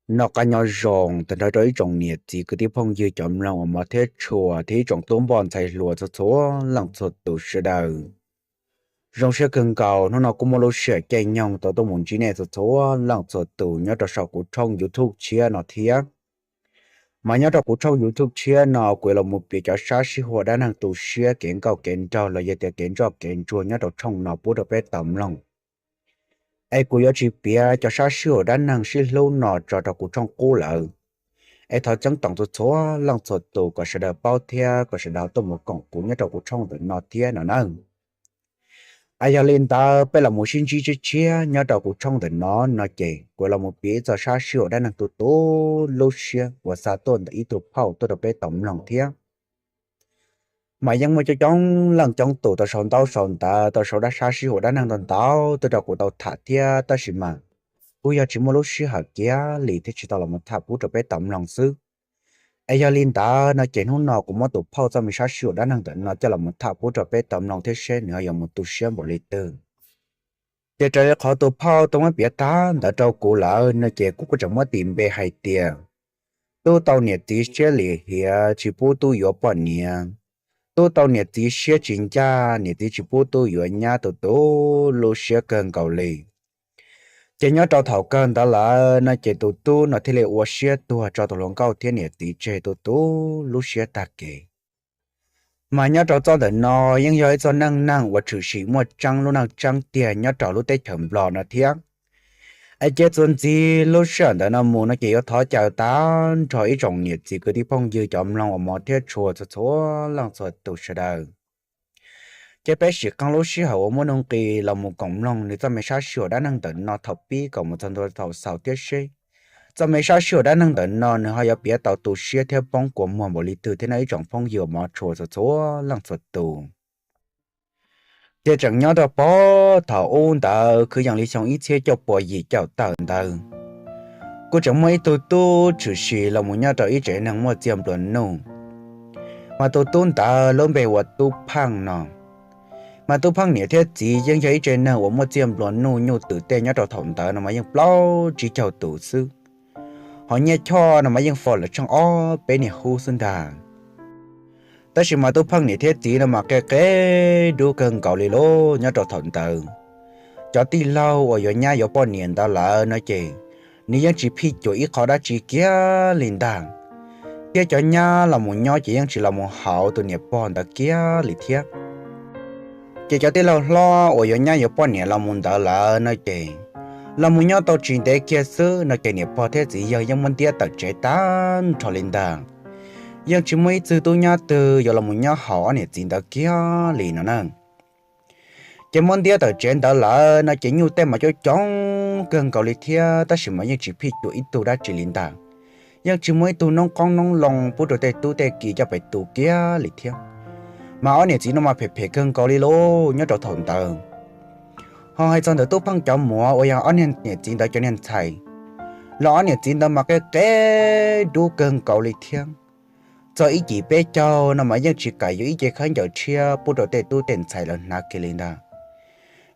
Noj qab nyob zoo tag nrho rau ib tsoom niam txiv kwv tij phooj ywg cov mloog uas hmov thiab tshua thiab ib tsoom tub npoj ntxhais hluas txhua txhua leej txhua tus sawv daws. Zoo siab kawg nkaus hnub no kuj muaj lub sij hawm caij nyoog tau tuaj mus ntsib nej txhua txhua leej txhua tus nyob rau saum kuv tshooj YouTube tshiab no thiab. Mas nyob rau kuv tshooj YouTube tshiab no kuv yuav los mus piav cov sab sib huam dab neeg tu siab kev nkauj kev nraug los yog tias kev ntsoj kev ntsuag nyob rau tshooj no pub rau peb tau mloog. Es kuv yuav tsis piav cov sab sib huam dab neeg sib hlub no tso rau kuv tshooj qub lawm. Es thov ceeb toom txhua txhua leej txhua tus kom sawv daws paub thiab kom sawv daws tuaj mus koom kuv nyob rau kuv tshooj ntawm no thiab no nawb. Es yog li ntawd peb los mus sib ntsib tshiab tshiab nyob rau kuv tshooj ntawm no no ces kuv los mus piav ib txog sab sib huam dab neeg tu tu lub siab uas xa tuaj ntawm ib tug phauj tuaj rau peb tau mloog thiab. Mas yeej muaj coob coob leej coob tus tau sau ntaub sau ntawv tau sau dab sab sib huam dab neeg ntau ntau tuaj rau kuv tau tham thiab tab sis mas kuj yog tsis muaj lub sij hawm kiag li thiab tsis tau los mus tham pub rau peb tau mloog xwb. Es yog li ntawd no ces hnub no kuv muab tus phauj txoj me sab sib huam dab neeg ntawm no coj los mus tham pub rau peb tau mloog thiab seb nws ho yuav mus tu siab npaum li twg. Ces raws li qhov tus phauj tau muab piav tag ntawd rau kuv lawm no ces kuv kuj tseem muab tis npe hais tias tub tau niam txiv siab lim hiam tsis pub tub yuav poj niam, tub tau niam txiv siab tsis ncaj niam txiv tsis pub tub yuav nyab tu tu lub siab kawg nkaus li. Ces nyob rau thaum kawg ntawd lawm no ces tus tub no thiaj li ua siab tuag tso tus hluas nkauj thiab niam txiv tseg tu tu lub siab tag kev. Mas nyob rau txoj ntawm no yeej yog ib txoj neej neeg uas tshwm sim muaj tseeb lub neej tseeb tiag nyob rau lub teb chaws Nplog no thiab. Es cia txuas ntxiv lub sij hawm ntawm no mus no ces yuav thov caw tag nrho ib tsoom niam txiv kwv tij phooj ywg cov mloog uas hmov thiab tshua txhua txhua leej txhua tus sawv daws, ces peb sim qee lub sij hawm uas muaj nuj nqis los mus koom mloog nws txoj me sab sib huam dab neeg ntawm no thaum pib kom mus txog ntua thaum xaus thiab seb txoj me sab sib huam dab neeg ntawm no nws ho yuav piav tau tu siab thiab poob kua muag npaum li twg thiab no ib tsoom phooj ywg uas hmov tshua txhua txhua leej txhua tus. Ces tseem nyob rau puag thaum ub ntawd kwv yees li xyoo ib txhiab cuaj pua yim caum tawm ntawd, kuj tseem muaj ib tug tub tshwm sim los mus nyob rau ib tsev neeg muaj txiaj nplua nuj. Mas tus tub ntawd lub npe hu ua Tub Pheej no. Mas Tub Pheej niam thiab txiv yeej yog ib tsev neeg uas muaj txiaj nplua nuj nyuj twm tej nyob rau thaum ntawd no mas yeej plaub tsib caug tus xwb, ho nyiaj choj no mas yeej fo lawm tsheej ob peb niag hub xwb ntag. Tab sis mas Tub Pheej niam thiab txiv no mas qia qia dub kawg nkaus li lauj. Nyob rau thaum ntawd cov tij laug uas yuav nyab yuav poj niam ntawd lawm no ces nws yeej tsis phij cuam ib qho dab tsi kiag li ntag, thiab cov nyab los mus nyob ces yeej tsis los mus haum tus niam pog ntawd kiag li thiab. Ces cov tij laug hlob uas yuav nyab yuav poj niam los mus ntawd lawm no ces los mus nyob tau tsis ntev kiag xwb no ces niam pog thiab txiv yawg yeej muab ntiab tawm tsev tag nrho li ntag. Yeej tsis muaj ib txwg tub nyab twg yuav los mus nyob haum ob niam txiv ntawd kiag li no na. Ces muab ntiab tawm tsev ntawd lawm no ces nyuj tej mas coob coob kawg nkaus li thiab tab sis mas yeej tsis phij cuam ib tug dab tsi li ntag. Yeej tsis muaj ib tug noob qoob noob loo pub rau tej tub tej ki coj pem tu kiag li thiab. Mas ob niam txiv no mas phem phem kawg nkaus li lauj nyob rau thaum ntawd. Ho hais txog ntawm Tub Pheej cov muam uas yog ob niag niam txiv ntawd cov niag ntxhais, los ob niam txiv ntawd mas qia qia dub kawg nkaus li thiab. Txog ib cim peb caug no mas yeej tsis kam yuav ib ce khaub ncaws tshiab pub rau tej tub tej ntxhais lawv hnav kiag li ntag.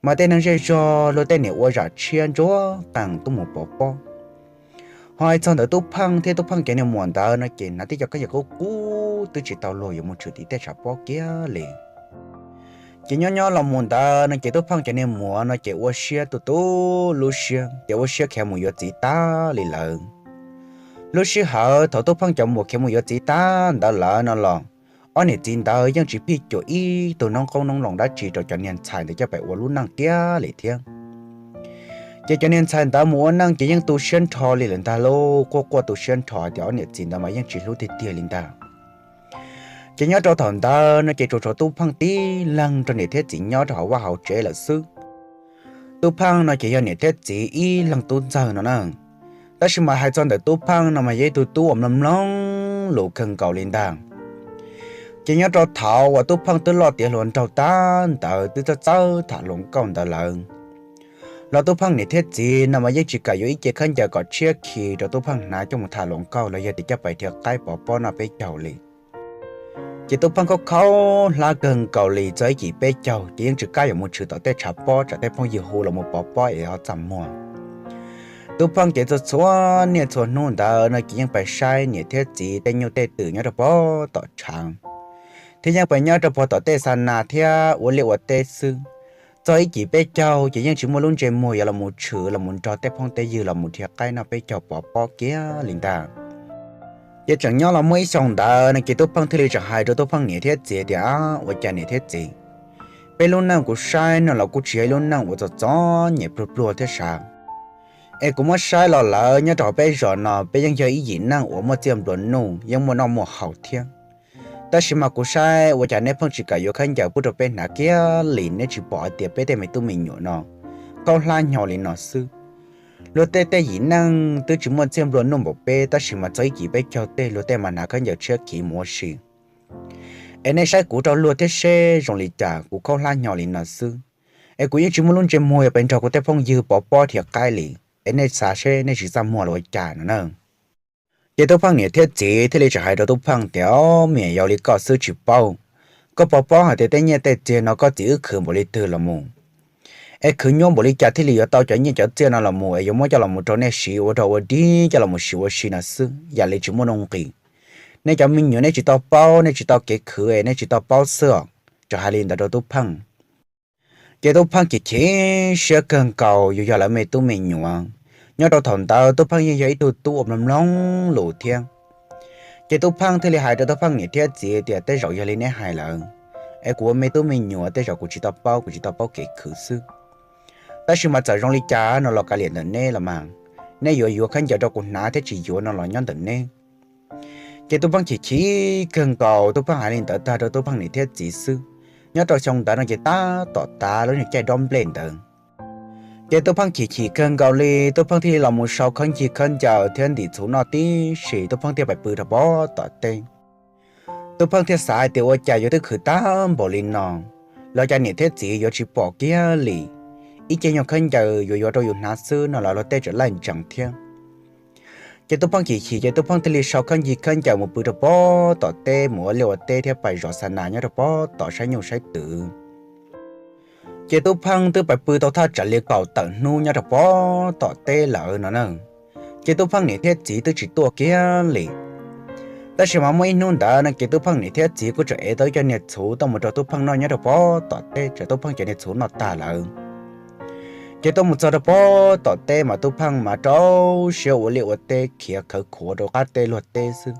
Mas tej neeg zej zog luag tej niam ua zam tshiab ntsuag qees tuaj mus pov pob. Ho hais txog ntawm Tub Pheej thiab Tub Pheej cov niag muam ntawd no ces hnav tib co khaub ncaws qub qub twb tsis tau luag yuav mus tshwm tim tej tshav pob kiag li. Ces nyob nyob los mus ntawd no ces Tub Pheej cov niag muam no ces ua siab tu tu lub siab ces ua siab khiav mus yuav txiv tag li lawm. Lub sij hawm thaum Tub Pheej cov muam khiav mus yuav txiv tag ntawd lawm no los ob niam txiv ntawd yeej tsis phij cuam ib tug noob qoob noob loo dab tsi rau cov niag ntxhais ntawd coj pem ua lub neej kiag li thiab. Ces cov niag ntxhais ntawd mus ua neej ces yeej tu siab nrho li lawm ntag lauj, quaj quaj tu siab nrho tias ob niam txiv ntawd mas yeej tsis hlub tiag tiag li ntag. Ces nyob rau thaum ntawd no ces tsuas tshuav Tub Pheej tib leeg nrog niam thiab txiv nyob rau hauv vaj hauv tsev lawm xwb. Tub Pheej no ces yog niam thiab txiv ib leeg tub ntxawg no na. Tab sis mas hais txog ntawm Tub Pheej no mas yog ib tug tub uas mloog mloog lus kawg nkaus li ntag. Ces nyob rau thaum uas Tub Pheej twb loj tiav hluas nraug tag ntawd twb txawj txawj tham hluas nkauj ntawd lawm, los Tub Pheej niam thiab txiv no mas yeej tsis kam yuav ib ce khaub ncaws kom tshiab khi rau Tub Pheej hnav coj mus tham hluas nkauj los yog tias coj pais dhia qaib pov pob noj peb caug li. Ces Tub Pheej khaub khaub hlab kawg nkaus li txog ib cim peb caug ces yeej tsis kam yuav mus tshwm tom tej tshav pob tsam tej phooj ywg hu los mus pov pob es ho txaj muag. Tub Pheej ces txhua txhua niaj txhua hnub ntawd no ces yeej pais saib niam thiab txiv tej nyuj tej twm nyob rau pog tom tshav, thiab yeej pais nyob rau pog tom tej xa nas thiab ua liaj ua teb xwb. Txog ib cim peb caug ces yeej tsis muaj lub ntsej muag yuav los mus tshwm los mus nrog tej phooj tej ywg los mus dhia qaib noj peb caug pov pob kiag li ntag. Ces tseem nyob los muaj ib xyoo ntawd no ces Tub Pheej thiaj li tseem hais rau Tub Pheej niam thiab txiv tias, Ua cas niam thiab txiv, peb lub neej kuv saib no los kuj tsis yog ib lub neej uas txom txom nyem pluag pluag thiab sav. Es kuv muab saib los lawm nyob rau hauv peb zos no peb yeej yog ib yim neej uas muaj txiaj nplua nuj, yeej muaj noj muaj haus thiab. Tab sis mas kuv saib ua cas neb pheej tsis kam yuav khaub ncaws pub rau peb hnav kiag li, neb tsis pom hais tias peb tej me tub me nyuam no khaub hlab hnyo li no xwb. Luag tej tej yim neej twb tsis muaj txiaj nplua nuj npaum peb, tab sis mas txog ib cim peb caug tej luag tej mas hnav khaub ncaws tshiab khiv mus ua si. Es nej saib kuv rau luag thiab seb zoo li cas, kuv khaub hlab hnyo li no xwb. Es kuv yeej tsis muaj lub ntsej muag yuav pes nrog kuv tej phooj ywg pov pob dhia qaib li. Es nej xav seb nej tsis txaj muag los ua cas no na. Ces Tub Pheej niam thiab txiv thiaj li tseem hais rau Tub Pheej tias, Ob, me nyuam yaus li koj xwb tsis paub. Koj pov pob hais tias tej nyiaj tej txiag no koj txiv wb khwv npaum li twg los mus, es khwv nyuaj npaum li cas thiaj li yuav tau cov nyiaj cov txiag no los mus es yuav muab coj los mus rau nej siv ua rog ua dig coj los mus siv ua si no xwb, yam li tsis muaj nuj nqis. Nej cov me nyuam nej tsis tau paub, nej tsis tau kev khwv es nej tsis tau paub xwb os. Tseem hais li ntawd rau Tub Pheej. Ces Tub Pheej chim chim siab kawg nkaus, yus yog lawv me tub me nyuam, nyob rau thaum ntawd Tub Pheej yeej yog ib tug tub uas mloog mloog lus thiab. Ces Tub Pheej thiaj li hais rau Tub Pheej niam thiab txiv tias, Tej zaum yog li neb hais lawm, es kuv ua me tub me nyuam tej zaum kuv tsis tau paub, kuv tsis tau paub kev khwv xwb. Tab sis mas txawm zoo li cas no los kav liam ntawm neb los mas, neb yuav yuav khaub ncaws rau kuv hnav thiab tsis yuav no los nyob ntawm neb. Ces Tub Pheej chim chim kawg nkaus, Tub Pheej hais li ntawd tag rau Tub Pheej niam thiab txiv xwb. Nyob rau xyoo ntawd no ces tab tom tav lub niag caij dob nplej ntawd. Ces Tub Pheej chim chim kawg nkaus li, Tub Pheej thiaj li los mus sau khaub ncig khaub ncaws thiab ntim txhuv noj tib si, Tub Pheej thiaj pais pw rau pog tom teb. Tub Pheej thiaj xav hais tias ua cas yuav twb khwv tag npaum li no, los cas niam thiab txiv yuav tsis pom kiag li. Ib ce nyuag khaub ncaws yuav yuav rau yus hnav xwb no los luag tej tseem laij ntsees thiab. Ces Tub Pheej chim chim ces Tub Pheej thiaj li sau khaub ncig khaub ncaws mus pw rau pog tom teb, mus ua liaj ua teb thiab pais zov xa nas nyob rau pog tom saib nyuj saib twm. Ces Tub Pheej twb pais pw tau thaj tsam li kaum tawm hnub nyob rau pog tom teb lawm no na. Ces Tub Pheej niam thiab txiv twb tsis tuaj kiag li. Tab sis mas muaj ib hnub ntawd no ces Tub Pheej niam thiab txiv kuj tseem ev tau ib co niag txhuv tuaj mus rau Tub Pheej noj nyob rau pog tom teb, tsam Tub Pheej cov niag txhuv noj tag lawm. Ces tuaj mus txog rau pog tom teb mas Tub Pheej mas rau siab ua liaj ua teb khiav khawv khuav rau qab teb luag teb xwb.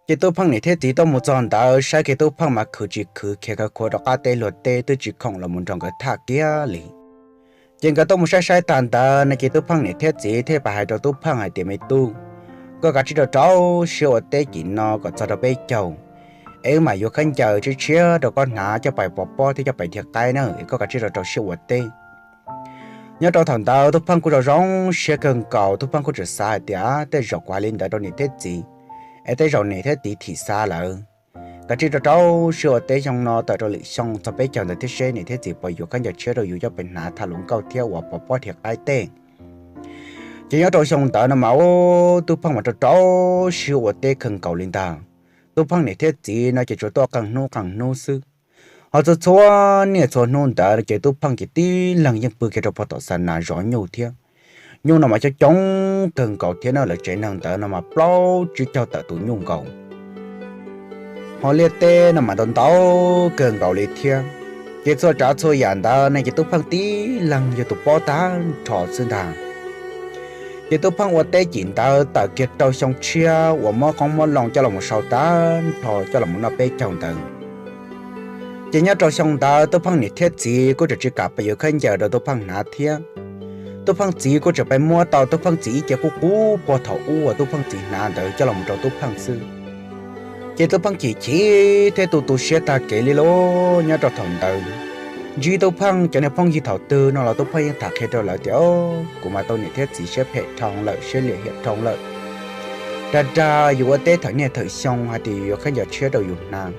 Ces Tub Pheej niam thiab txiv tuaj mus txog ntawd saib kiag Tub Pheej mas khwv tsis khwv khiav khawv khuav rau qab teb luag teb twb tsis khoom los mus nrog nkawd tham kiag li. Ces nkawd tuaj mus saib saib tag ntawd no ces Tub Pheej niam thiab txiv thiaj pais hais rau Tub Pheej hais tias, Me tub, koj kav tsij rau rau siab ua teb cim no kom txog rau peb caug, es wb mam yuav khaub ncaws tshiab tshiab rau koj hnav coj pais pov pob thiab coj pais dhia qaib na, es koj kav tsij rau rau siab ua teb. Nyob rau thaum ntawd Tub Pheej kuj zoo zoo siab kawg nkaus, Tub Pheej kuj tseem xav hais tias, Tej zaum kuv hais li ntawd rau niam thiab txiv, es tej zaum niam thiab txiv thim xav lawm. Kav tsij rau rau siab ua teb xyoo no tawm rau lwm xyoo txog peb caug ntawd thiab seb niam thiab txiv puas yuav khaub ncaws tshiab rau yus coj pais hnav tham hluas nkauj thiab uas pov pob dhia qaib tej. Ces nyob rau xyoo ntawd no mas ub, Tub Pheej mas rau rau siab ua teb kawg nkaus li ntag. Tub Pheej niam thiab txiv no ces tsuas tuaj qee hnub qee hnub xwb, ho txhua txhua niaj txhua hnub ntawd ces Tub Pheej ces tib leeg yeej pw kiag rau pog tom xa nas zov nyuj thiab. Nyuj no mas coob coob kawg nkaus thiab na, lawv tsev neeg ntawd no mas plaub tsib caug tawm tus nyuj nkaus. Ho liaj teb no mas ntau ntau kawg nkaus li thiab. Ces txhua tsav txhua yam ntawd no ces Tub Pheej tib leeg yog tus paub tag nrho xwb ntag. Ces Tub Pheej ua teb cim ntawd tawm kiag rau xyoo tshiab uas muab qoob muab loo coj los mus sau tag nrho coj los mus noj peb caug ntawd. Ces nyob rau xyoo ntawd Tub Pheej niam thiab txiv kuj tseem tsis kam pais yuav khaub ncaws rau Tub Pheej hnav thiab. Tub Pheej txiv kuj tseem pais muab tau Tub Pheej txiv ib ce qub qub puag thaum ub uas Tub Pheej txiv hnav ntawd coj los mus rau Tub Pheej xwb. Ces Tub Pheej chim chim thiab tu tu siab tag kev li lauj. Nyob rau thaum ntawd, ntsib Tub Pheej cov niag phooj ywg thaum twg no los Tub Pheej yeej tham qhia rau lawv tias, Kuv mas tau niam thiab txiv siab phem dhau lawm, siab liam hiam dhau lawm. Dag dag yus ua teb thawm niaj thawm xyoo hais tias yus yuav khaub ncaws tshiab rau yus hnav,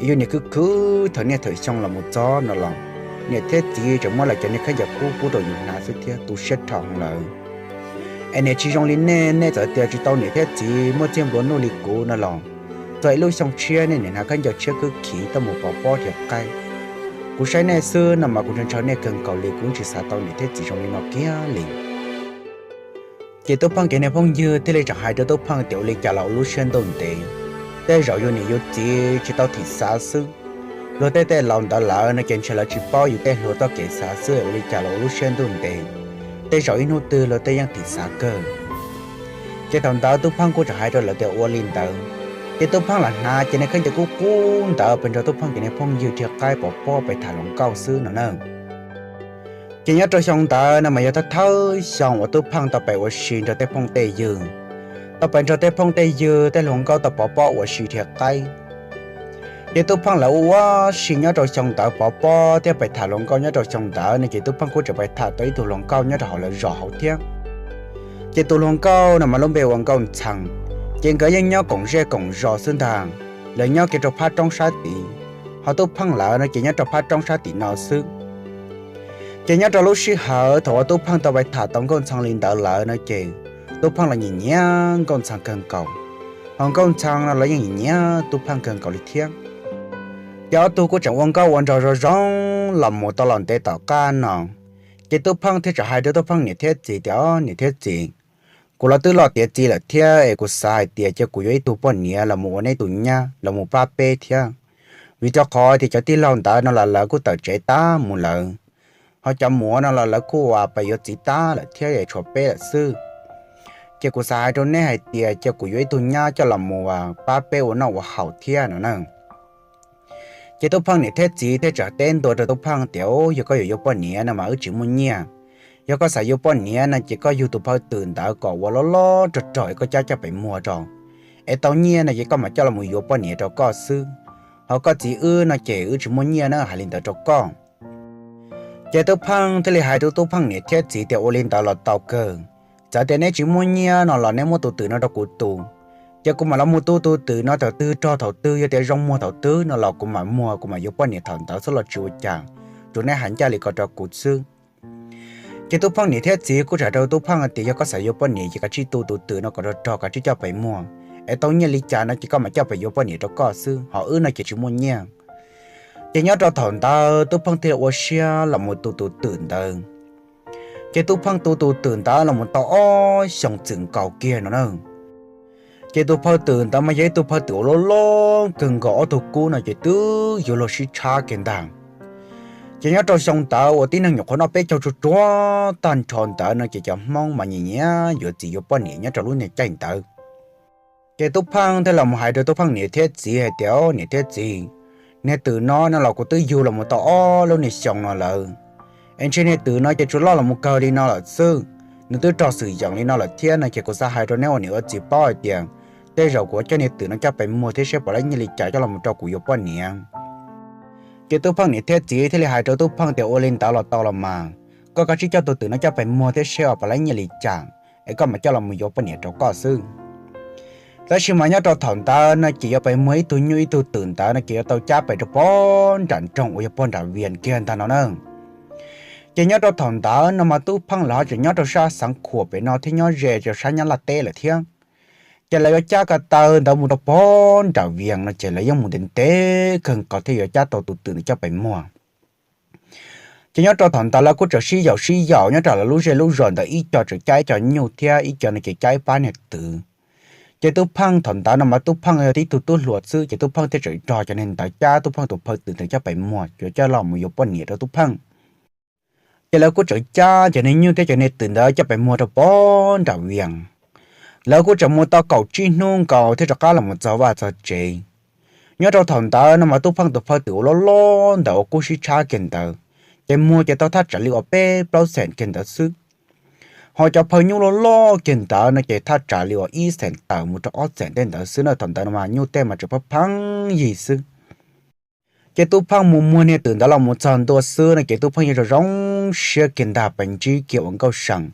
es yus niam khwv khwv thawm niaj thawm xyoo los mus txog no los niam thiab txiv tseem muab lawv cov niag khaub ncaws qub pub rau yus hnav xwb thiab, tu siab dhau lawm. Es niam tsis zoo li nej, nej txawm tias tsis tau niam thiab txiv muaj txiag nplua nuj li kuv no los, txog ib lub xyoo tshiab nej niam hnav khaub ncaws tshiab khwb khiv tuaj mus pov pob dhia qaib. Kuv saib nej xwb no mas kuv ntshaw ntshaw nej kawg nkaus li, kuv tsis xav tau niam thiab txiv zoo li no kiag li. Ces Tub Pheej cov niag phooj ywg thiaj li tseem hais rau Tub Pheej tias ua li cas los ua lub siab ntuj ntev, tej zaum yus niam yus txiv tsis tau thim xav xwb. Luag tej tej laus ntawd lawm no ces ntshe lawv tsis paub yus tej hluas txoj kev xav xwb, ua li cas los ua lub siab ntuj ntev, tej zaum ib hnub twg luag tej yeej thim xav kawg. Ces thaum ntawd Tub Pheej kuj tseem hais rau lawv tias ua li ntawd. Ces Tub Pheej lam hnav ces niag kheej ces kub kub ntawd pes nrog Tub Pheej cov niag phooj ywg dhia qaib pov pob pes tham hluas nkauj xwb no na. Ces nyob rau xyoo ntawd no mas yog thawj thawj xyoo uas Tub Pheej tau pes ua si nrog tej phooj tej ywg, tau pes nrog tej phooj tej ywg tej hluas nkauj tau pov pob ua si dhia qaib. Ces Tub Pheej lawv ua ua si nyob rau xyoo ntawd pov pob thiab pes tham hluas nkauj nyob rau xyoo ntawd no ces Tub Pheej kuj tseem pes tham tau ib tug hluas nkauj nyob rau hauv lawv zos hauv thiab. Ces tus hluas nkauj no mas lub npe ua Nkauj Ntxhee, ces nkawd yeej nyob koom zej koom zos xwb ntag. Lawv nyob kiag rau phab roob sab tid, ho Tub Pheej lawv no ces nyob rau phab roob sab tim no xwb. Ces nyob rau lub sij hawm thaum uas Tub Pheej tau pes tham tau Nkauj Ntxhee li ntawd lawm no ces Tub Pheej los nyiam nyiam Nkauj Ntxhee kawg nkaus, ho Nkauj Ntxhee no los yeej nyiam nyiam Tub Pheej kawg nkaus li thiab. Ces ob tug kuj tseem ua nkauj ua nraug zoo zoo los mus tau los ntev tom qab no. Ces Tub Pheej thiaj tseem hais rau Tub Pheej niam thiab txiv tias, Niam thiab txiv, kuv los twb loj tiav txiv lawm thiab es kuv xav hais tias cia kuv yuav ib tug poj niam los mus ua neb tus nyab los mus pab peb thiab. Vim rau qhov tias cov tij laug ntawd no los lawv kuj tawm tsev tag mus lawm, ho cov muam no los lawv kuj ua pes yuav txiv tag lawm thiab es tshuav peb lawm xwb. Ces kuv xav hais rau neb hais tias cia kuv yuav ib tug nyab coj los mus pab peb ua noj ua haus thiab no na. Ces Tub Pheej niam thiab txiv thiaj tseem teb ntua rau Tub Pheej tias, Yog koj yuav yuav poj niam no mas wb tsis muaj nyiaj. Yog koj xav yuav poj niam no ces koj yug tus phawj twm ntawd kom ua loj loj rog rog es koj cab coj pes muag rau, es tau nyiaj no ces koj mam coj los mus yuav poj niam rau koj xwb. Ho koj txiv wb no ces wb tsis muaj nyiaj na, hais li ntawd rau koj. Ces Tub Pheej thiaj li hais rau Tub Pheej niam thiab txiv tias, Ua li ntawd los tau kawg. Txawm tias neb tsis muaj nyiaj no los neb muab tus twm no rau kuv tus, ces kuv mam los mus tu tus twm no thaum twg rog thaum twg, yog tias zoo muag thaum twg no los kuv mam muag, kuv mam yuav poj niam thaum ntawd xwb los tsis ua cas. Tsuas neb hais ncaj li ko rau kuv xwb. Ces Tub Pheej niam thiab txiv kuj tseem hais rau Tub Pheej tias, Yog koj xav yuav poj niam ces kav tsij tu tus twm no kom rog rog, kav tsij coj pes muag, es tau nyiaj li cas no ces koj mam coj pes yuav poj niam rau koj xwb, ho wb no ces tsis muaj nyiaj. Ces nyob rau thaum ntawd Tub Pheej thiaj ua siab los mus tu tus twm ntawd. Ces Tub Pheej tu tus twm ntawd los mus tau ob xyoos txwm nkaus kiag no na. Ces tus phawj twm ntawd mas yog ib tug phawj twm uas loj loj kawg nkaus, ob tug kub no ces twb yuav luag sib tshab kiag ntag. Ces nyob rau xyoo ntawd uas tib neeg nyuam qhuav noj peb caug tsuag tsuag tag nrho ntawd no ces cov Hmoob mas nyiam nyiam yuav txiv yuav poj niam nyob rau lub niag caij ntawd. Ces Tub Pheej thiaj los mus hais rau Tub Pheej niam thiab txiv hais tias, Niam thiab txiv, niag twm no no los kuv twb yug los mus tau ob lub niag xyoo no lawm, es ntshe niag twm no ces tsuas loj los mus kawg li no lawm xwb. Nws twb rog xwm yeem li no lawm thiab no ces kuv xav hais rau neb ua niam ua txiv paub hais tias tej zaum kuv yuav coj niag twm no coj pes muag thiab seb puas laib nyiaj li cas coj los mus rau kuv yuav poj niam. Ces Tub Pheej niam thiab txiv thiaj li hais rau Tub Pheej tias, Ua li ntawd los tau los mas, koj kav tsij coj tus twm no coj pes muag thiab seb puas laib nyiaj li cas, es koj mam coj los mus yuav poj niam rau koj xwb. Tab sis mas nyob rau thaum ntawd no ces yuav pes muag ib tug nyuj ib tug twm ntawd no ces yuav tau cab pes rau pog nram nroog uas yog pog nram Vias kiag ntag no na. Ces nyob rau thaum ntawd no mas Tub Pheej lawv ho tseem nyob rau sab xeev Khuam pem no thiab nyob ze rau sab Nyab Laj teb lawm thiab. Ces lawv yuav cab ko taw ntawd mus rau pog nram Vias no ces lawv yeej mus ntev ntev kawg nkaus thiaj yuav cab tau tus twm ntawd coj pes muag. Ces nyob rau thaum ntawd lawv kuj tseem sib yaum sib yaum nyob rau lawv lub zej lub zos ntawd, ib co tseem cab ib co nyuj thiab ib co no ces cab ib pab niag twm. Ces Tub Pheej thaum ntawd no mas Tub Pheej yog tib tug tub hluas xwb ces Tub Pheej thiaj tseem nrog cov niag ntawd cab Tub Pheej tus phawj twm ntawd coj pes muag, yuav coj los mus yuav poj niam rau Tub Pheej. Ces lawv kuj tseem cab cov niag nyuj thiab cov niag twm ntawd coj pes muag rau pog nram Vias. Lawv kuj tseem mus tau kaum tsib hnub nkaus thiaj rov qab los mus txog vaj txog tsev. Nyob rau thaum ntawd no mas Tub Pheej tus phawj twm uas loj loj ntawd uas kub sib tshab kiag ntawd, ces muag ces tau thaj tsam li uas peb plaub xees kiag ntawd xwb. Ho cov phawj nyuj loj loj kiag ntawd no ces thaj tsam li uas ib xees tawm mus rau ob xees tej ntawd xwb na. Thaum ntawd no mas nyuj tej mas tseem pheej pheej yig xwb. Ces Tub Pheej mus muag niag twm ntawd los mus txog ntua xwb no ces Tub Pheej yeej zoo zoo siab kiag ntag, pes ntsib kiag uas Nkauj See,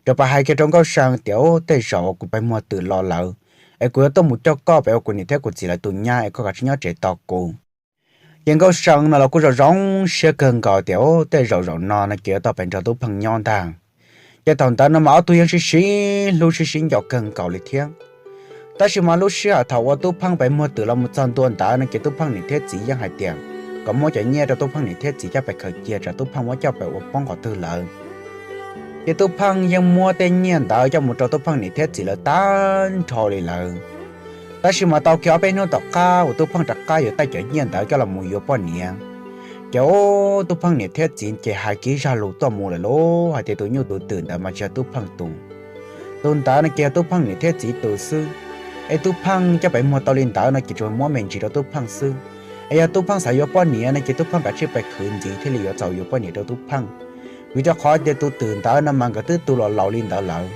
rau pes hais kiag rau Nkauj See tias, Ub, tej zaum kuv pes muag twm los lawm, es kuv yuav tuaj mus coj koj pem ua kuv niam thiab kuv txiv lawv tus nyab es koj kav tsij nyob tsev tos kuv. Ces Nkauj See no los kuj zoo zoo siab kawg nkaus tias, Ub, tej zaum zaum no no ces yuav tau pes nrog Tub Pheej nyob ntag. Ces thaum ntawd no mas ob tug yeej sib sib hlub sib sib nco kawg nkaus li thiab. Tab sis mas lub sij hawm thaum uas Tub Pheej pes muag twm los mus txog ntua ntawd no ces Tub Pheej niam thiab txiv yeej hais tias kom muab cov nyiaj rau Tub Pheej niam thiab txiv coj pes khaws cia, tsam Tub Pheej muab coj pes ua poob qhov twg lawm. Ces Tub Pheej yeej muab tej nyiaj ntawd coj mus rau Tub Pheej niam thiab txiv lawv tag nrho li lawm. Tab sis mas tau kiag ob peb hnub tom qab uas Tub Pheej rov qab yuav taij cov nyiaj ntawd coj los mus yuav poj niam, ces ub, Tub Pheej niam thiab txiv ces hais kiag zaj lus tuaj mus lawm lauj, hais tias tus nyuj tus twm ntawd mas tsis yog Tub Pheej tus. Tus ntawd no ces yog Tub Pheej niam thiab txiv tus xwb, es Tub Pheej coj pes muag tau li ntawd no ces tsuas muab me ntsis rau Tub Pheej xwb. Es yog Tub Pheej xav yuav poj niam no ces Tub Pheej kav tsij pes khwv ntxiv thiaj li yuav txaus yuav poj niam rau Tub Pheej, vim rau qhov tias tus twm ntawd no mas nkawd twb tu los laus li ntawd lawm,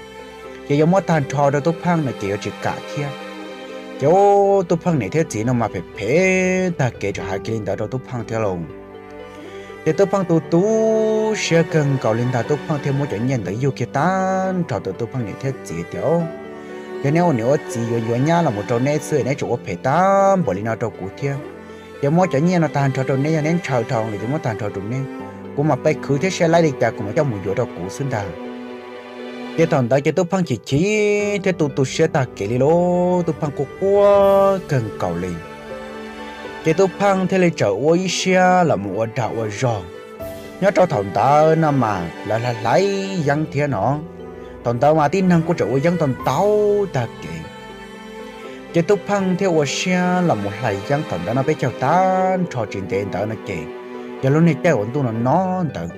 ces yuav muab tag nrho rau Tub Pheej no ces yuav tsis kam thiab. Ces ub, Tub Pheej niam thiab txiv no mas phem phem tag kev tseem hais kiag li ntawd rau Tub Pheej thiab lauj. Ces Tub Pheej tu tu siab kawg nkaus li ntag, Tub Pheej thiaj muab cov nyiaj ntawd yug kiag tag nrho rau Tub Pheej niam thiab txiv tias, Yog neb ua niam ua txiv yuav yuav nyab los mus rau neb xwb, neb tseem ua phem tag npaum li no rau kuv thiab. Ces muab cov nyiaj no tag nrho rau neb, yog neb ntshaw dhau los ces muab tag nrho rau neb, kuv mam pes khwv thiab saib laib li cas kuv mam coj mus yuav rau kuv xwb ntag. Ces thaum ntawd ces Tub Pheej chim chim thiab tu tu siab tag kev li lauj, Tub Pheej quaj quaj kawg nkaus li. Ces Tub Pheej thiaj li txawm ua ib siab los mus ua dag ua zog. Nyob rau thaum ntawd no mas lawv hlais yeeb thiab no, thaum ntawd mas tib neeg kuj tseem ua yeeb ntau ntau tag kev. Ces Tub Pheej thiaj ua siab los mus hlais yeeb. Thaum ntawd no peb caug tag nrho tsis ntev ntawd no ces yog lub niag caij uas ntuj no no ntawd,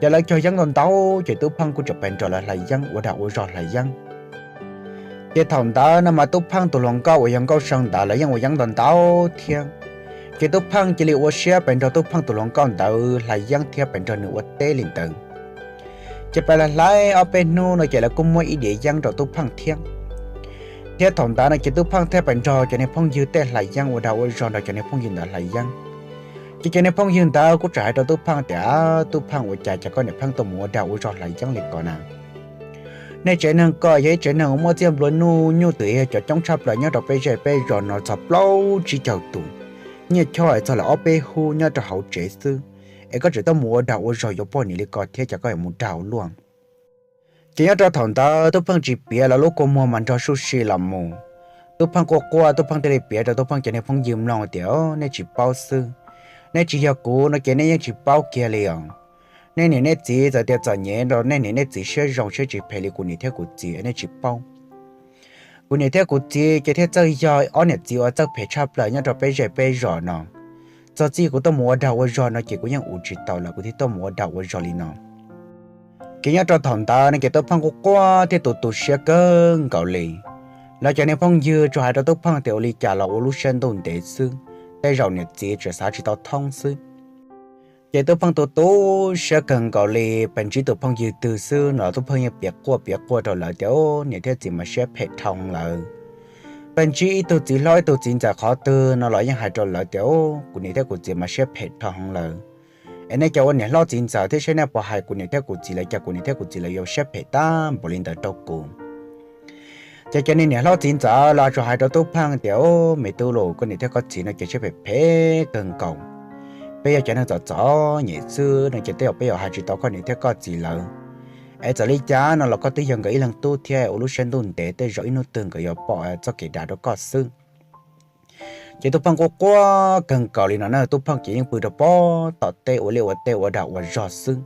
ces lawv cog yeeb ntau ntau, ces Tub Pheej kuj tseem pes nrog lawv hlais yeeb, ua dag ua zog hlais yeeb. Ces thaum ntawd no mas Tub Pheej tus hluas nkauj uas yog Nkauj See ntawd lawv yeej ua yeeb ntau ntau thiab. Ces Tub Pheej cia li ua siab pes nrog Tub Pheej tus hluas nkauj ntawd hlais yeeb thiab pes nrog nws ua teb li ntawd. Ces pes hlais ob peb hnub no ces lawv kuj muab ib diav yeeb rau Tub Pheej thiab. Thiab thaum ntawd no ces Tub Pheej thiaj pes nrog cov niag phooj ywg tej hlais yeeb, ua dag ua zog nrog cov niag phooj ywg ntawd hlais yeeb. Ces cov niag phooj ywg ntawd kuj tseem hais rau Tub Pheej tias, Tub Pheej, ua cas cov koj niam pheej tuaj mus ua dag ua zog hlais yeeb li ko na? Nej tsev neeg ko yog ib tsev neeg uas muaj txiaj nplua nuj, nyuj twm yog cov coob tshaj plaws nyob rau peb zej peb zos no txog plaub tsib caug tus, nyiaj choj txog lawm ob peb hub nyob rau hauv tsev xwb, es koj tseem tuaj mus ua dag ua zog yuav poj niam li ko thiab, cas koj yuav mus dag ua luaj? Ces nyob rau thaum ntawd Tub Pheej tsis piav, lawv lub kua muag mas nrog suj si los mus. Tub Pheej quaj quaj, Tub Pheej thiaj li piav rau Tub Pheej cov niag phooj ywg mloog tias, Nej tsis paub xwb, nej tsis yog kuv no ces nej yeej tsis paub kiag li os. Nej niam nej txiv txawm tias txom nyem los nej niam nej txiv siab zoo siab tsis phem li kuv niam thiab kuv txiv, nej tsis paub. Kuv niam thiab kuv txiv ces thiaj txawj yog ob niam txiv uas txawj phem tshaj plaws nyob rau peb zej peb zos no. Txog txij kuv tuaj mus ua dag ua zog no ces kuv yeej ua tsis tau lawm, kuv thiaj tuaj mus ua dag ua zog li no. Ces nyob rau thaum ntawd no ces Tub Pheej quaj quaj thiab tu tu siab kawg nkaus li. Lawv cov niag phooj ywg tsuas hais rau Tub Pheej tias ua li cas los ua lub siab ntuj ntev xwb, tej zaum niam txiv tseem xav tsis tau thoob xwb. Ces Tub Pheej tu tu siab kawg nkaus li, pes ntsib tus phooj ywg twg xwb no los Tub Pheej yeej piav quaj piav quaj rau lawv tias, Niam thiab txiv mas siab phem dhau lawm. Pes ntsib ib tug txiv hlob ib tug txiv ntxawm qhov twg no los yeej hais rau lawv tias, Kuv niam thiab kuv txiv mas siab phem dhau lawm. Es nej cov ua niam hlob txiv ntxawm thiab, saib nej puas hais kuv niam thiab kuv txiv lawv, cas kuv niam thiab kuv txiv lawv yuav siab phem tag npaum li ntawd rau kuv? Ces cov niag niam hlob txiv ntxawm los tsuas hais rau Tub Pheej tias, Me tub los, koj niam thiab koj txiv no ces siab phem phem kawg nkaus. Peb yog cov neeg txom txom nyem xwb no ces tej zaum peb yuav hais tsis tau koj niam thiab koj txiv lawv. Es txawm li cas no los koj twb yog nkawd ib leeg tub thiab, ua lub siab ntuj ntev, tej zaum ib hnub twg nkawd yuav pom txoj kev dav rau koj xwb. Ces Tub Pheej quaj quaj kawg nkaus li no na, Tub Pheej ces yeej pw rau pob tom teb ua liaj ua teb ua dag ua zog xwb.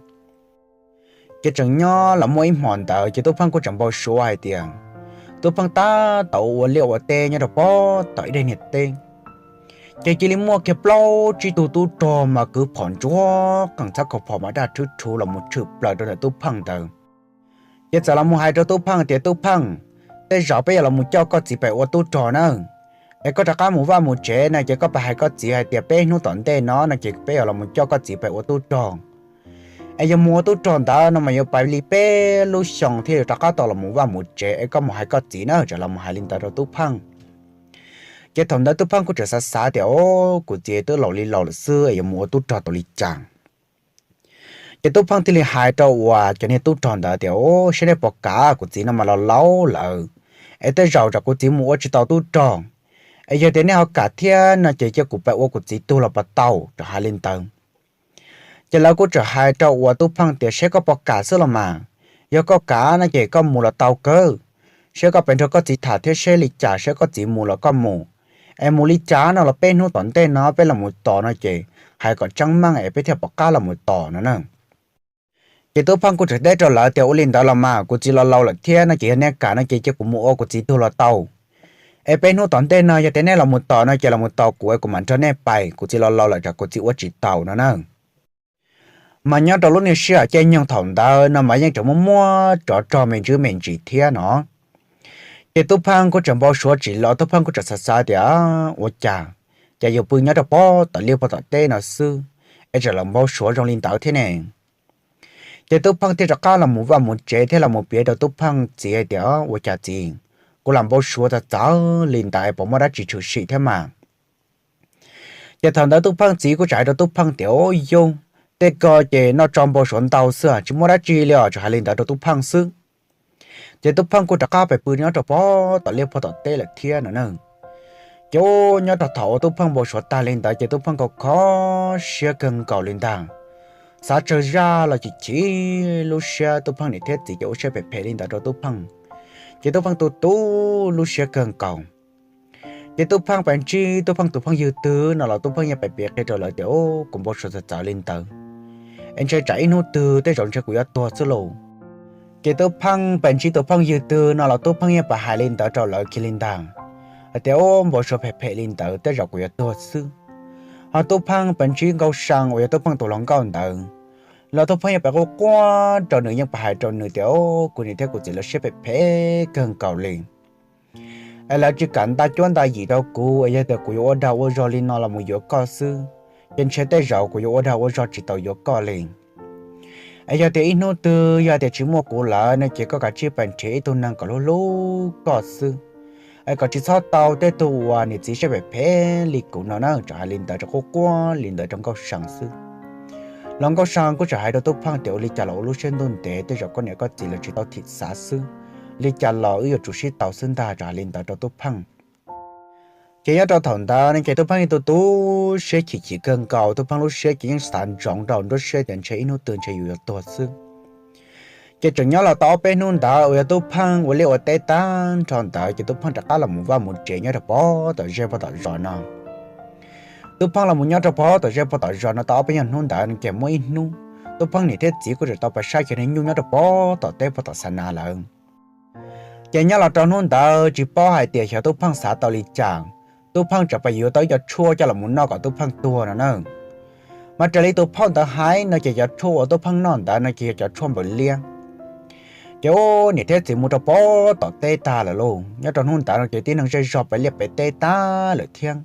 Ces tseem nyob los muaj ib hmo ntawd ces Tub Pheej kuj tseem npau suav hais tias Tub Pheej tab tom ua liaj ua teb nyob rau pob tom ib daim niag teb, ces cia li muaj kiag plaub tsib tug tub rog mas kwv phom ntsuag qees, txhab kaus phom mas daj rhuv rhuv los mus tshwm plaws rau ntawm Tub Pheej ntawd. Ces txawm los mus hais rau Tub Pheej tias, Tub Pheej, tej zaum peb yuav los mus coj koj txiv pem ua tub rog na. Es koj rov qab mus vaj mus tsev no ces koj pab hais koj txiv hais tias peb hnub tom ntej no no ces peb yuav los mus coj koj txiv pem ua tub rog. Es yog mus ua tub rog ntawd no mas yuav pais li peb lub xyoo thiaj yuav rov qab tau los mus vaj mus tsev, es koj mus hais koj txiv na. Txawm los mus hais li ntawd rau Tub Pheej. Ces thaum ntawd Tub Pheej kuj tseem xav xav tias, Au, kuv txiv twb laus li laus lawm xwb es yuav mus ua tub rog tau li cas? Ces Tub Pheej thiaj li hais rau uas cov niag tub rog ntawd tias, Au, saib nej puas kam, kuv txiv no mas los laus lawm, es tej zaum tsam kuv txiv mus ua tsis tau tub rog. Es yog tias nej ho kam thiab no ces cia kuv pab ua kuv txiv tug los puas tau? Rov hais li ntawd. Ces lawv kuj tseem hais rau uas Tub Pheej tias, Saib koj puas kam xwb los mas. Yog koj kam no ces koj mus los tau kawg. Saib koj pab nrog koj txiv tham thiab seb li cas, saib koj txiv mus los koj mus. Es mus li cas no los peb hnub tom ntej no peb los mus tos no ces hais kom tseeb meej es peb thiaj pom qab los mus tos no na. Ces Tub Pheej kuj tseem teb rau lawv tias, Ua li ntawd los mas kuv txiv los laus lawm thiab no ces yog nej kam no ces cia kuv mus ua kuv txiv tug los tau. Es peb hnub tom ntej no yog tias nej los mus tos no ces los mus tos kuv es kuv mam nrog nej pais, kuv txiv los laus lawm tsam kuv txiv ua tsis taus no na. Mas nyob rau lub niag sij hawm caij nyoog thaum ntawd no mas yeej tseem muaj muaj tsov rog me ntsis me ntsis thiab no. Ces Tub Pheej kuj tseem npau suav tsis los, Tub Pheej kuj tseem xav xav tias, Ua cas, cas yus pw nyob rau pob tom liaj pob tom teb no xwb es tseem los npau suav zoo li ntawd thiab ne? Ces Tub Pheej thiaj rov qab los mus vaj mus tsev thiab los mus piav rau Tub Pheej txiv hais tias, Ua cas txiv, kuv los npau suav txawv txawv li ntawd puas muaj dab tsi tshwm sim thiab mas? Ces thaum ntawd Tub Pheej txiv kuj tseem hais rau Tub Pheej tias, Au yug, tej ko ces noj tso npau suav ntau xwb, tsis muaj dab tsi li os, tseem hais li ntawd rau Tub Pheej xwb. Ces Tub Pheej kuj rov qab pais pw nyob rau pob tom liaj pob tom teb lawm thiab no na. Ces ua nyob rau thaum uas Tub Pheej npau suav tag li ntawd ces Tub Pheej kho kho siab kawg nkaus li ntag. Xav tsawg zaj los chim chim lub siab, Tub Pheej niam thiab txiv ces ua siab phem phem li ntawd rau Tub Pheej, ces Tub Pheej tu tu lub siab kawg nkaus. Ces Tub Pheej pais ntsib Tub Pheej tus phooj ywg twg no los Tub Pheej yeej pais piav qhia rau lawv tias, Kuv npau suav txawv txawv li ntawd es ntshe tsam ib hnub twg tej zaum ntshe kuv yuav tuag xwb lauj. Ces Tub Pheej pais ntsib tus phooj ywg twg no los Tub Pheej yeej pais hais li ntawd rau lawv kiag li ntag, hais tias, Ua npau suav phem phem li ntawd tej zaum kuv yuav tuag xwb. Ho Tub Pheej pais ntsib Nkauj Sa uas yog Tub Pheej tus hluas nkauj ntawd los Tub Pheej yeej pais quaj quaj rau nws, yeej pais hais rau nws tias, Kuv niam thiab kuv txiv lawv siab phem phem kawg nkaus li es lawv tsis kam nta cuab nta yim rau kuv, es yog tias kuv yuav ua dag ua zog li no los mus yuav koj xwb, ces ntshe tej zaum kuv yuav ua dag ua zog tsis tau yuav koj li. Es yog tias ib hnub twg yog tias tsis muaj kuv lawm no ces koj kav tsij pais nrhiav ib tug neeg kom hlub hlub koj xwb, es kom tsis txhob tau tej tug uas niam txiv siab phem phem li kuv no na. Tseem hais li ntawd rau, quaj quaj li ntawd rau Nkauj Sa xwb. Los Nkauj Sa kuj tseem hais rau Tub Pheej tias, Ua li cas los ua lub siab ntuj ntev, tej zaum koj niam koj txiv lawv tsis tau thim xav xwb, li cas los wb yuav tsum sib tau xwb ntag. Tseem hais li ntawd rau Tub Pheej. Ces nyob rau thaum ntawd no ces Tub Pheej yeej tu tu siab chim chim kawg nkaus, Tub Pheej lub siab ces yeej xav ntsoov rau nruab siab tias ntshe ib hnub twg ntshe yus yuav tuag xwb. Ces tseem nyob los tau ob peb hnub ntawd uas yog Tub Pheej ua liaj ua teb tag nrho ntawd ces Tub Pheej rov qab los mus vaj mus tsev nyob rau pob tom zej pob tom zos no. Tub Pheej los mus nyob rau pob tom zej pob tom zos no tau ob peb nyuag hnub ntawd no ces muaj ib hnub Tub Pheej niam thiab txiv kuj tseem tau pais saib cov niag nyuj nyob rau pob tom teb pob tom xa nas lawm. Ces nyob los rau hnub ntawd tsis paub hais tias xyov Tub Pheej xav tau li cas, Tub Pheej tseem pais yuav tau ib co tshuaj coj los mus noj kom Tub Pheej tuag no na. Mas raws li tus phauj ntawd hais no ces cov tshuaj uas Tub Pheej noj ntawd no ces yog cov tshuaj npaws liab. Ces ua niam thiab txiv mus rau pob tom teb tag lawm lauj, nyob rau hnub ntawd no ces tib neeg zej zog pem liaj pem teb tag lawm thiab.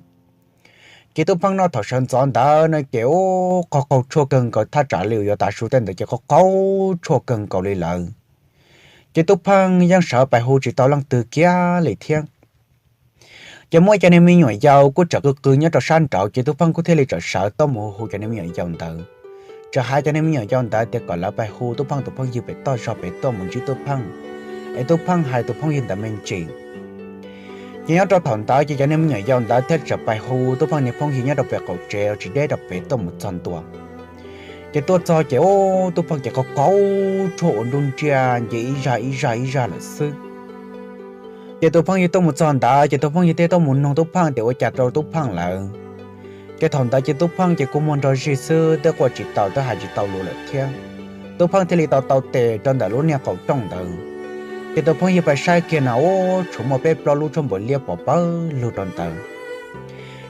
Ces Tub Pheej noj thaum sawv ntxov ntawd no ces ua qaug qaug tshuaj kawg nkaus, thaj tsam li uas yuav tav su tej ntawd ces qaug qaug tshuaj kawg nkaus li lawm. Ces Tub Pheej yeej sawv pais hu tsis tau leej twg kiag li thiab. Ces muaj ib co niag me nyuam yaus kuj tseem qw qw nyob rau sab nraud ces Tub Pheej kuj thiaj li txawm sawv tuaj mus hu cov niag me nyuam yaus ntawd, txawm hais cov niag me nyuam yaus ntawd tias kom lawv pais hu Tub Pheej tus phooj ywg pem toj zog pem tuaj mus ntsib Tub Pheej, es Tub Pheej hais tus phooj ywg ntawd me ntsis. Ces nyob rau thaum ntawd ces cov niag me nyuam yaus ntawd thiaj txawm pais hu Tub Pheej niag phooj ywg nyob rau pem qaum tsev uas tsis deb rau pem tuaj mus txog ntua. Ces tuaj txog ces ua Tub Pheej ces qaug qaug tshuaj ua nruj nriaj nce ib zaj ib zaj ib zaj lawm xwb. Ces tus phooj ywg tuaj mus txog ntawd ces tus phooj ywg thiaj tuaj mus nug Tub Pheej tias ua cas rau Tub Pheej lawm. Ces thaum ntawd ces Tub Pheej ces kua muag nrog zig xwb, twb quaj tsis tau twb hais tsis tau lus lawm thiab. Tub Pheej thiaj li tau tau tes rau ntawm lub niag qaum rooj ntawd. Ces tus phooj ywg pais saib kiag na ua tshuav muaj peb plaub lub tshuaj npaws liab pov pawg lug rau ntawd.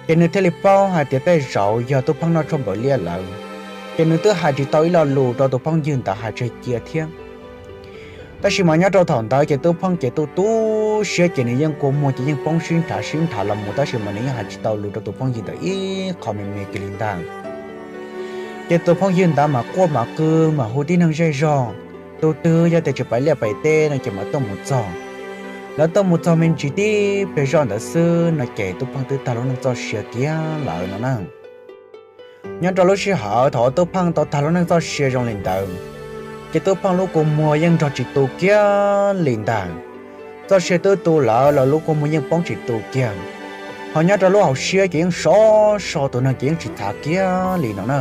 Ces nws thiaj li paub hais tias tej zaum yog Tub Pheej noj tshuaj npaws liab lawm. Ces nws twb hais tsis tau ib lo lus rau tus phooj ywg ntawd hais tseg cia thiab. Tab sis mas nyob rau thaum ntawd ces Tub Pheej ces tu tu siab ces nws yeej kua muag ces yeej poob sib nrhav sib nrhav los mus, tab sis mas nws yeej hais tsis tau lus rau tus phooj ywg ntawd ib qho me me kiag li ntag. Ces tus phooj ywg ntawd mas quaj mas qw mas hu tib neeg zej zog, tus twg yog tias tsis pais liaj pais teb no ces mas tuaj mus txog. Lawv tuaj mus txog me ntsis tib pliag zoj ntawd xwb no ces Tub Pheej twb tag lub neej txoj sia kiag lawm no na. Nyob rau lub sij hawm thaum uas Tub Pheej tau tag lub neej txoj sia zoo li ntawd, ces Tub Pheej lub kua muag yeej nrog tsis tu kiag li ntag. Txoj sia twb tu lawm los lub kua muag yeej poob tsis tu kiag. Ho nyob rau lub hauv siab ces yeej sov so, tus neeg ces yeej tsis txhav kiag li no na.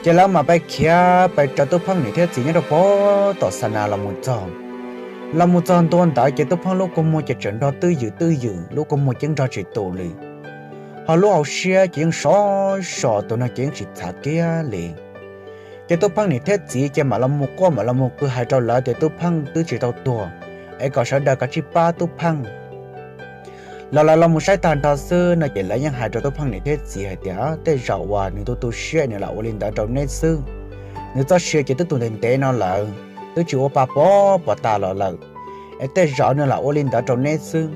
Ces lawv mam pais khiav pais raws Tub Pheej niam thiab txiv nyob rau pob tom xa nas los mus txog. Los mus txog ntua ntawd ces Tub Pheej lub kua muag ces tseem nrog twj ywm twj ywm, lub kua muag ces nrog tsis tu li. Ho lub hauv siab ces yeej sov so, tus neeg ces yeej tsis txhav kiag li. Ces Tub Pheej niam thiab txiv ces mam los mus quaj mam los mus qw hais rau lawv tias Tub Pheej twb tsis tau tuag, es kom sawv daws kav tsij pab Tub Pheej. Los lawv los mus saib tag nrho xwb no ces lawv yeej hais rau Tub Pheej niam thiab txiv hais tias tej zaum uas nws tu tu siab nws lam ua li ntawd rau neb xwb. Nws txoj sia ces twb tu ntev ntev no lawm, twb tsis ua pa pov pov tas los lawm, es tej zaum nws lam ua li ntawd rau neb xwb.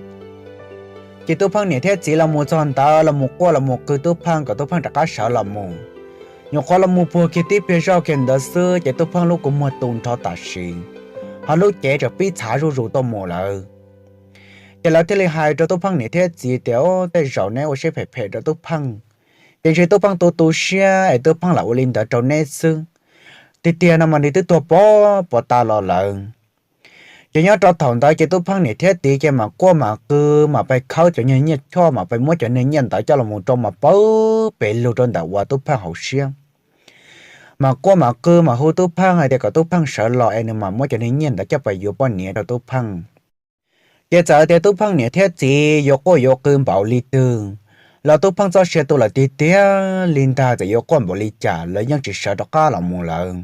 Ces Tub Pheej niam thiab txiv los mus txog ntawd los mus quaj los mus qw Tub Pheej kom Tub Pheej rov qab sawv los mus. Nyuam qhuav los mus puag kiag tib pliag zoj kiag ntawd xwb ces Tub Pheej lub kua muag tu nrho tam sim, ho lub cev tseem pib txhav zuj zus tuaj mus lawm. Ces lawv thiaj li hais rau Tub Pheej niam thiab txiv tias, Tej zaum neb ua siab phem phem rau Tub Pheej, ces ntshe Tub Pheej tu tu siab es Tub Pheej lam ua li ntawd rau neb xwb. Tiag tiag no mas nws twb tuag pov pov tas los lawm. Ces nyob rau thaum ntawd ces Tub Pheej niam thiab txiv ces mam quaj mam qw, mam pais khawb cov niag nyiaj choj, mam pais muab cov niag nyiaj ntawd coj los mus rau mas pawg pes lug rau ntawm uas Tub Pheej hauv siab. Mam quaj mam qw mam hu Tub Pheej hais tias kom Tub Pheej sawv los es nws mam muab cov niag nyiaj ntawd coj pais yuav poj niam rau Tub Pheej. Ces txawm tias Tub Pheej niam thiab txiv yuav quaj yuav qw npaum li twg los Tub Pheej txoj sia tu lawm tiag tiag li ntag, txawm yuav quaj npaum li cas lawv yeej tsis sawv rov qab los mus lawm.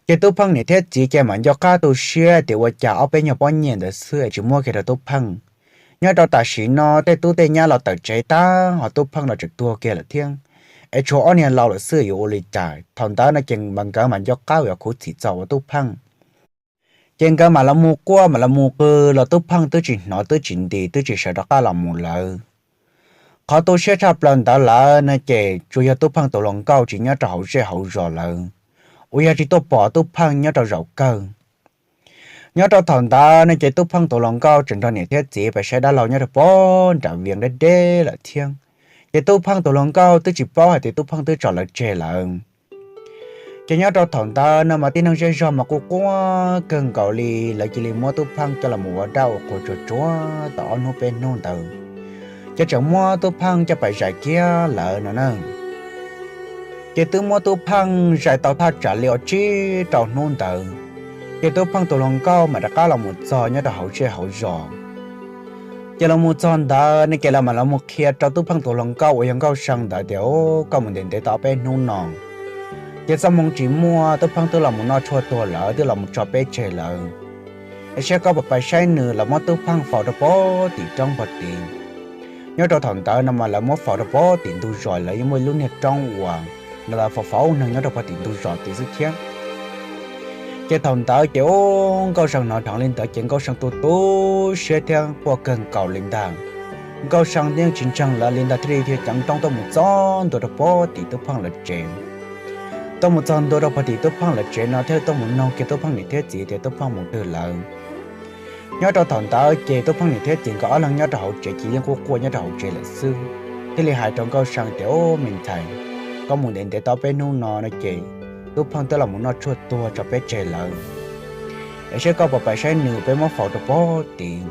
Ces Tub Pheej niam thiab txiv ces mam nco qab tu siab tias ua cas ob peb nyuag pob nyiaj ntawd xwb es tsis muab kiag rau Tub Pheej. Nyob rau tam sim no tej tub tej nyab los tawm tsev tag ho Tub Pheej los tseem tuag kiag lawm thiab, es tshuav ob niag laus lawm xwb yuav ua li cas. Thaum ntawd no ces nkawd mam nco qab yuav khuv xim txog uas Tub Pheej. Ces nkawd mam los mus quaj mam los mus qw los Tub Pheej twb tsis hnov twb tsis nti twb tsis sawv rov qab los mus lawm. Qhov tu siab tshaj plaws ntawd lawm no ces tsuas yog Tub Pheej tus hluas nkauj tsis nyob rau hauv zej hauv zos lawm, uas yog tsis tuaj pom Tub Pheej nyob rau zaum kawg. Nyob rau thaum ntawd no ces Tub Pheej tus hluas nkauj tseem nrog niam thiab txiv pais saib dab laug nyob rau pem nram Vias deb deb lawm thiab. Ces Tub Pheej tus hluas nkauj twb tsis paub hais tias Tub Pheej twb tso lawv tseg lawm. Ces nyob rau thaum ntawd no mas tib neeg zej zog mas quaj quaj kawg nkaus li, lawv cia li muab Tub Pheej coj los mus ua dab ua qhua tsuag tsuag tau ob hnub peb hnub ntawd, ces tseem muab Tub Pheej coj pais zais kiag lawm no na. Ces twb muab Tub Pheej zais tau thaj tsam li ob tsib rau hnub ntawd, ces Tub Pheej tus hluas nkauj mam rov qab los mus txog nyob rau hauv zej hauv zos. Ces los mus txog ntawd no ces lawv mam los mus qhia rau Tub Pheej tus hluas nkauj uas yog Nkauj See ntawd tias, Koj mus ntev ntev tau ob peb hnub no, ces txoj hmoo tsis muaj, Tub Pheej twb los mus noj tshuaj tuag lawm, twb los mus tso peb tseg lawm. Es saib koj puas pais saib nws los muab Tub Pheej faus rau pem tim roob pem tid. Nyob rau thaum ntawd no mas lawv muab faus rau pem tim ntug zos, lawv yeej muaj ib lub niag roob uas lawv faus faus neeg nyob rau pem tim ntug zos tid xwb thiab. Ces thaum ntawd ces ub, Nkauj See hnov dheev li ntawd ces Nkauj See tu tu siab thiab quaj kawg nkaus li ntag. Nkauj See yeej tsis ntseeg lawv li ntag, thiaj li ceev roob tuaj mus txog ntua rau pem tim Tub Pheej lawv tsev. Tuaj mus txog ntua rau pem tim Tub Pheej lawv tsev no thiaj li tuaj mus noog kiag Tub Pheej niam thiab txiv tias Tub Pheej mus twg lawm. Nyob rau thaum ntawd ces Tub Pheej niam thiab txiv nkawd ob leeg nyob rau hauv tsev ces yeej quaj quaj nyob rau hauv tsev lawm xwb, thiaj li hais rau Nkauj See tias, Ub, me ntxhais, koj mus ntev ntev tau peb hnub no no ces Tub Pheej twb los mus noj tshuaj tuag tso peb tseg lawm. Es saib koj puas pais saib nws, peb muab faus rau pem tid.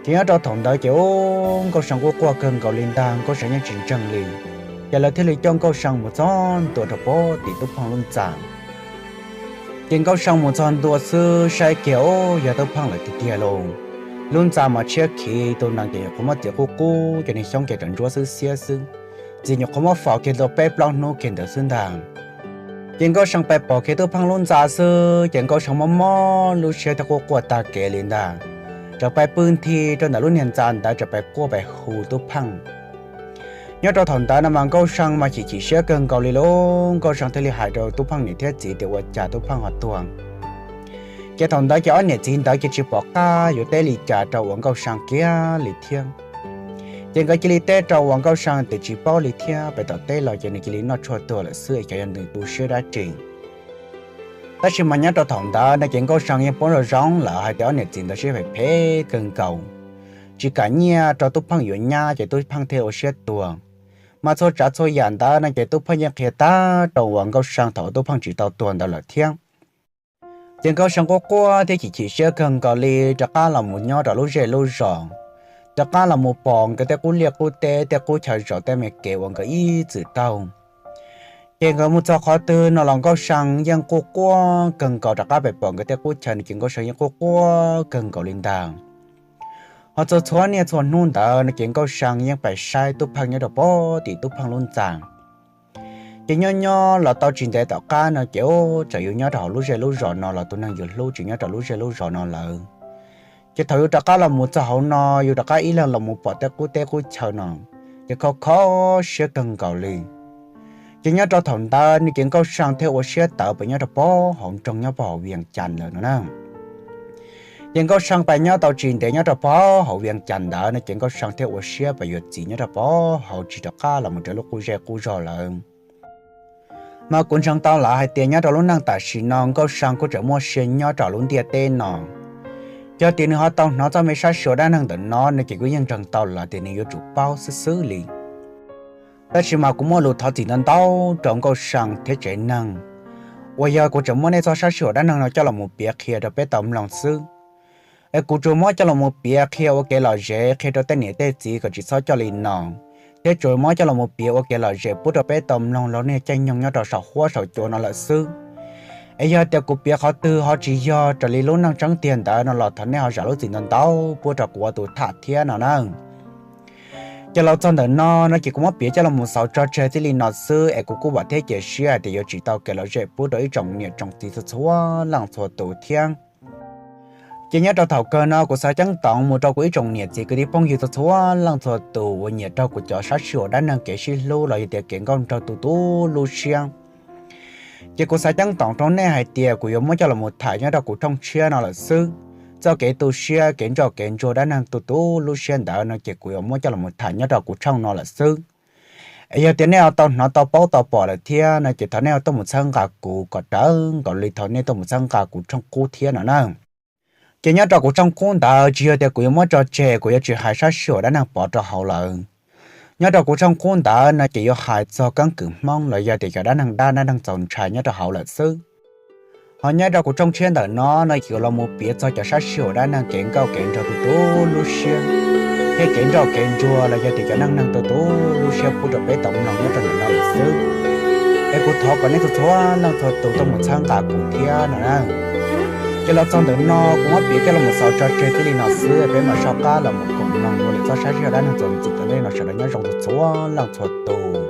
Ces nyob rau thaum ntawd ces ub, Nkauj See quaj quaj kawg nkaus li ntag, Nkauj See yeej tsis ntseeg li. Ces lawv thiaj li coj Nkauj See mus txog ntua rau pem tim Tub Pheej lub ntxa. Ces Nkauj See mus txog ntua xwb saib kiag ub, yog Tub Pheej lawm tiag tiag lauj. Lub ntxa mas tshiab khiv, tus nees ces nyuam qhuav muab txiav qub qub, cov niag xyoob ces tseem ntsuab xwb xiab xwb, txiv nyuam qhuav muab faus kiag tau peb plaub hnub kiag ntawd xwb ntag. Ces Nkauj See pais pom kiag Tub Pheej lub ntxa xwb ces Nkauj See mob mob lub siab thiab quaj quaj tag kev li ntag, tseem pais pw nthi rau ntawm lub niag ntxa ntawd tseem pais quaj pais hu Tub Pheej. Nyob rau thaum ntawd no mas Nkauj See mas chim chim siab kawg nkaus li lauj, Nkauj See thiaj li hais rau Tub Pheej niam thiab txiv tias ua cas Tub Pheej ho tuag. Ces thaum ntawd ces ob niam txiv ntawd ces tsis pom qab yuav teb li cas rau uas Nkauj See kiag li thiab. Ces nkawd cia li teb rau uas Nkauj See tias tsis paub li thiab, pem tom teb los ces nws cia li noj tshuaj tuag lawm xwb es xyov yog nws tu siab dab tsi. Tab sis mas nyob rau thaum ntawd no ces Nkauj See yeej paub zoo zoo lawm hais tias ob niam txiv ntawd siab phem phem kawg nkaus, tsis kam nyiaj rau Tub Pheej yuav nyab ces Tub Pheej thiaj ua siab tuag. Mas txhua tsav txhua yam ntawd no ces Tub Pheej yeej qhia tag rau uas Nkauj See thaum uas Tub Pheej tsis tau tuag ntawd lawm thiab. Ces Nkauj See quaj quaj thiab chim chim siab kawg nkaus li rov qab los mus nyob rau lub zej lub zos, rov qab los mus pom nkawd tej qub liaj qub teb tej qub chaw zos tej me kev uas nkawd ib txwm taug. Ces nkawd mus txog qhov twg no los Nkauj See yeej quaj quaj kawg nkaus, rov qab pem pom nkawd tej qub chaw no ces Nkauj See yeej quaj quaj kawg nkaus li ntag. Ho txhua txhua niaj txhua hnub ntawd no ces Nkauj See yeej pais saib Tub Pheej nyob rau pem tim Tub Pheej lub ntxa. Ces nyob nyob los tau tsis ntev tom qab no ces txawm yus nyob rau hauv lub zej lub zos no los tus neeg yus hlub tsis nyob rau lub zej lub zos no lawm. Ces thaum yus rov qab los mus txog hauv no, yus rov qab ib leeg los mus pom tej qub teb qub chaw no, ces kho kho siab kawg nkaus li. Ces nyob rau thaum ntawd no ces Nkauj Sa thiaj ua siab tawv pem nyob rau pem hauv nroog nyob pem hauv Vias Cas lawm no na. Ces Nkauj Sa pem nyob tau tsis ntev nyob rau pem hauv Vias Cas ntawd no ces Nkauj Sa thiaj ua siab pem yuav txiv nyob rau pem hauv tsis rov qab los mus rau lub qub zej qub zog lawm. Mas kuv ntseeg tau lawm hais tias nyob rau lub neej tam sim no Nkauj Sa kuj tseem muaj sia nyob rau lub ntiaj teb no. Yog tias nws ho tau hnov txoj me sab sij hawm dab neeg ntawm no no ces kuv yeej ntseeg tau lawm tias nws yuav tsum paub xwb xwb li. Tab sis mas kuv muaj lus thov txim ntau ntau rau Nkauj Sa thiab tsev neeg, uas yog kuv tseem muab nej txoj sab sij hawm dab neeg no coj los mus piav qhia rau peb tau mloog xwb. Es kuv tsuas muab coj los mus piav qhia ua kev lom zem qhia rau tej niam tej txiv kom tsis txhob coj li no, thiab tsuas muab coj los mus piav ua kev lom zem pub rau peb tau mloog los nej caij nyoog nyob rau saum huab saum cua no lawm xwb. Es yog tias kuv piav qhov twg ho tsis yog raws li lub neej tseeb tiag ntawd no los thov nej ho zam lub txim ntau ntau pub rau kuv ua tus tham thiab no na. Ces los txog ntawm no no ces kuv muab piav coj los mus xaus tso tseg txij li no xwb es kuv kuj vam thiab cia siab hais tias yuav tsim tau kev lom zem pub rau ib tsoom niam tsoom txiv txhua txhua leej txhua tus thiab. Ces nyob rau thaum kawg no kuv xav ceeb toom mus rau kuv ib tsoom niam txiv kwv tij phooj ywg txhua txhua leej txhua tus uas nyiam raug kuv cov sab sij hawm dab neeg kev sib hlub los yog tias kev nkauj nraug tu tu lub siab. Ces kuv xav ceeb toom rau nej hais tias kuv yuav muab coj los mus tham nyob rau kuv tshooj tshiab no lawm xwb. Txoj kev tu siab kev nrauj kev ntsuag dab neeg tu tu lub siab ntawd no ces kuv yuav muab coj los mus tham nyob rau kuv tshooj no lawm xwb. Es yog tias nej ho tau hnov tau paub tau pom lawm thiab no ces thov nej ho tuaj mus txhawb nqa kuv kom raws nkaus li thaum nej tuaj mus txhawb nqa kuv tshooj qub thiab no na. Ces nyob rau kuv tshooj qub ntawd tsis yog tias kuv yuav muab tso tseg kuv yuav tsis hais sab sij hawm dab neeg pov rau hauv lawm. Nyob rau kuv tshooj qub ntawd no ces yuav hais txog keeb kwm Hmoob los yog tias cov dab neeg dab dab neeg txaus ntshai nyob rau hauv lawm xwb. Ho nyob rau kuv tshooj tshiab ntawm no no ces kuv los mus piav txog cov sab sij hawm dab neeg kev nkauj kev nraug tu tu lub siab, thiab kev nrauj kev ntsuag los yog tias cov neej neeg tu tu lub siab pub rau peb tau mloog nyob rau ntawm no lawm xwb. Es kuv thov kom nej txhua txhua leej txhua tus tuaj mus txhawb nqa kuv thiab no na. Ces los txog ntawm no kuv muab piav coj los mus xaus tso tseg txij li no xwb, peb mam soj qab los mus koom mloog dua lwm txoj sab sij hawm dab neeg txuas ntxiv rau nej no sawv daws nyob zoo txhua txhua leej txhua tus.